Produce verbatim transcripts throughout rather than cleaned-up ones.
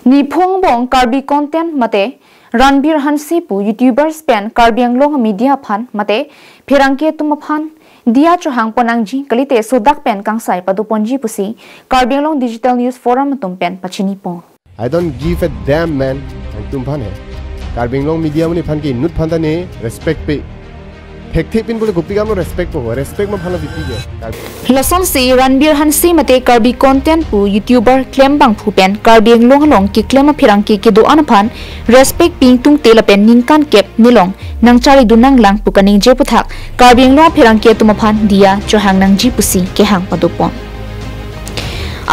Niphong angbong Karbi content mate Ranbir Hanse pu YouTubers pen Karbi Anglong media aphan mate pherangke atum aphan diya chohang pon nangji kalite sodak pen kangsai pado ponji pusi Karbi Anglong Digital News Forum atum pen pachini pon. I don't give a damn, man. Nangtum aphan he. Karbi Anglong media monit aphan ke inut aphan ta ne respect pe. Thekthe pin bole kopi kam lo respect po. Respect ma aphan lo pipi ke. Karbi Lasonsi Ranbir Hanse mate Karbi content pu YouTuber klembangphu pen Karbi Anglong along keklem apherangke kedo-an aphan respect pi ingtungte lapen ningkan kep nelong nangchari dun nanglang pu kaningje aputhak Karbi Anglong apherangke atum aphan diya chohang nangji pusi kehang pado pon.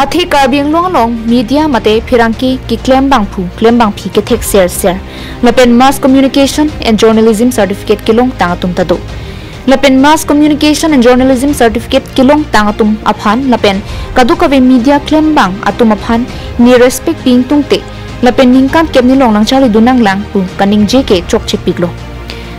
Athe Karbi Anglong along media mate pherangke keklembangphu klembangpi kethek ser ser lapen Mass Communication and Journalism Certificate kelongtang atum ta do. Lapen Mass Communication and Journalism Certificate kelongtang atum aphan lapen kadokave media klembang atum aphan ne respect pi ingtungte lapen ningkan kep nelong nangchari dun nanglang pu kaningje ke chokche piklo.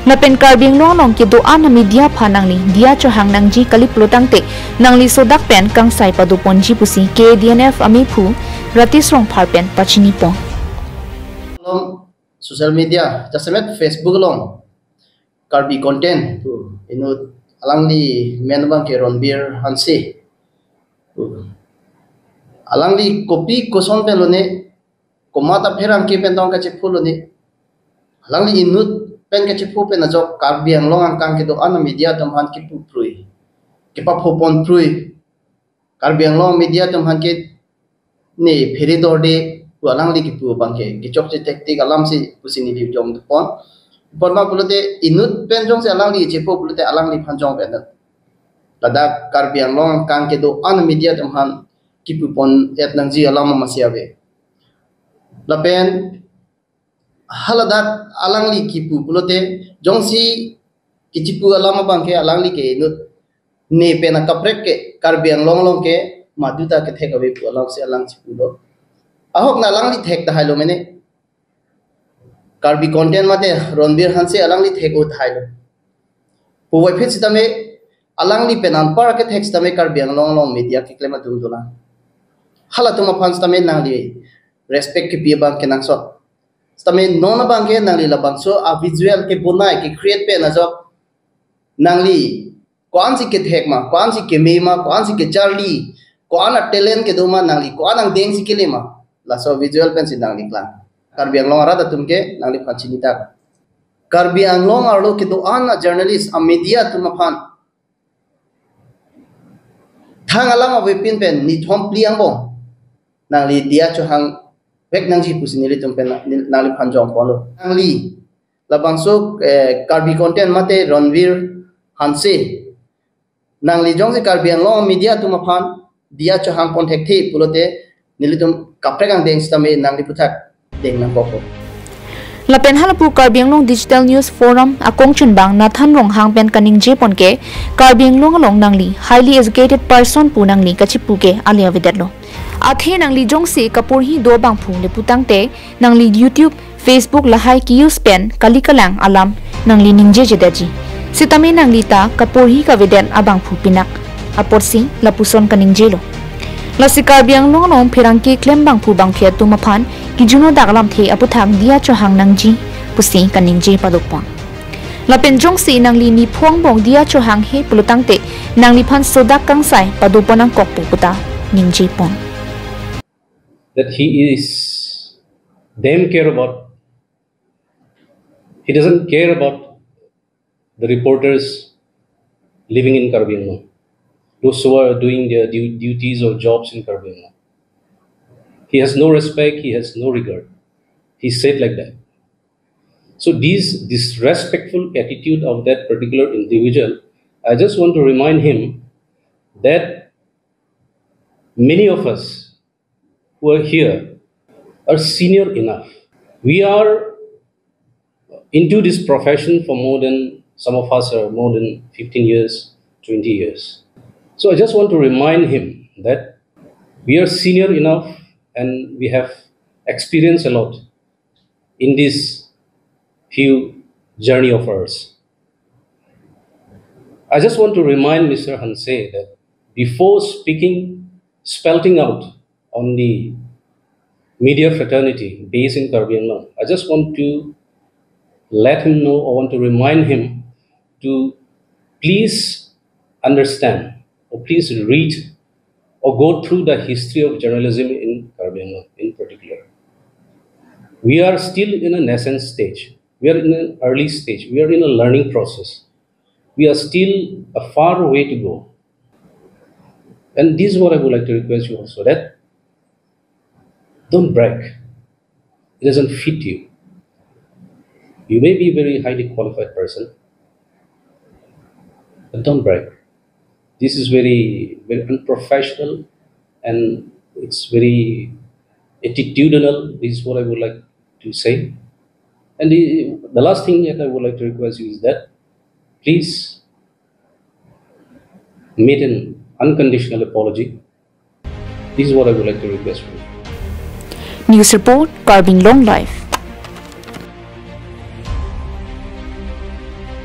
Lapen Karbi Anglong along kedo-an amedia aphan nangli diya chohang nangji kali pulotangte nangli sodak pen kangsai pado ponji pusi K A D N F amephu Ratis Rongphar pen pachini pon. Along social media, jasemet Facebook along Karbi content pu inut alangli men abang ke Ranbir Hanse pu. Alangli kopi koson pen lo ne, komat apherangke pen tong kachephu lo ne. Alangli inut pen kachephu pen ajok Karbi Anglong angkang kedo-an amedia atum aphan kipu prui, kepapho pon prui. Karbi Anglong media atum aphan ke ne phere dorde pu alangli kipu abang ke kechokche thektik alam si pusi neli jom pon. Pon ma pulote inut pen jongsi alangli chephu pulote alangliphan jong pen ladak Karbi Anglong angkang kedo-an amedia atum aphan kipu pon et nangji alam masi ave. Lapen haladak alangli kipu pulote jongsi kichipu alam abang ke alangli ke inut ne pen akaprek ke Karbi Anglong along ke maduta kethek ave pu alam si alang chipu lo. Ahok na alangli thek tahai lo mene. Karbi content mate Ranbir Hanse alangli thek o tahai lo. Puvoiphit sitame alangli pen anpar kethek sitame Karbi Anglong along media keklem atum dolang. Halatum aphan sitame nangli respect kipi abang kenangsot. Sitame non abang ke nangli labangso a visual kebonai kecreate pen ajok nangli ko-ansi kethek ma, ko-ansi keme ma, ko-ansi kecharli, ko-an a talent kedo ma, nangli ko-an angdengsi kele ma, laso visual pensi nangli klang. Karbi Anglong arat atum ke nangliphan chinitak. Karbi Anglong arlo kedo-an a journalist, a media atum aphan thang alam avepin pen nithom phli angbong nangli diya chohang vek nangji pusi nelitum pen nangliphan jom pon lo. Nangli labangso eh, Karbi content mate Ranbir Hanse, nangli jongsi Karbi Anglong media atum aphan diya chohang pon thekthe pulote nelitum kaprek angdeng sitame nangli aputhak deng nangkokpo. Lapen halapu Karbi Anglong Digital News Forum akongchunbang Nathan Ronghang pen kaningje pon ke Karbi Anglong along nangli highly educated person pu nangli kachipu ke ale avedetlo. Athe nangli jongsi kaporhi do abangphu le putangte nangli YouTube, Facebook lahai ke-use pen kali kalang alam nangli ningjeje daji. Sitame nangli ta kaporhi kavedet abangphu pinak apotsi lapuson kaningjelo. Lasi Karbi Anglong along pherangke klembangphu bangphi atum aphan kijuno dak alamthe aputhak diya chohang nangji pusi kaningje pado pon. Lapen jongsi nangli niphong angbong diya chohang he pulotangte nangliphan sodak kangsai pado pon nangkokpo puta ningje pon. That he is damn care about, he doesn't care about the reporters living in Karbi Anglong, those who are doing their du- duties or jobs in Karbi Anglong. He has no respect, he has no regard. He said like that. So this disrespectful attitude of that particular individual, I just want to remind him that many of us who are here are senior enough. We are into this profession for more than, some of us are more than fifteen years, twenty years. So I just want to remind him that we are senior enough and we have experienced a lot in this few journey of ours. I just want to remind Mister Hanse that before speaking, spelling out on the media fraternity based in Karbi Anglong. I just want to let him know, or want to remind him to please understand, or please read, or go through the history of journalism in Karbi Anglong in particular. We are still in a nascent stage. We are in an early stage. We are in a learning process. We are still a far way to go. And this is what I would like to request you also, that don't brag. It doesn't fit you. You may be a very highly qualified person, but don't brag. This is very, very unprofessional, and it's very attitudinal, is what I would like to say. And the, the last thing that I would like to request you is that please make an unconditional apology. This is what I would like to request from you. News report, Karbi Anglong Live.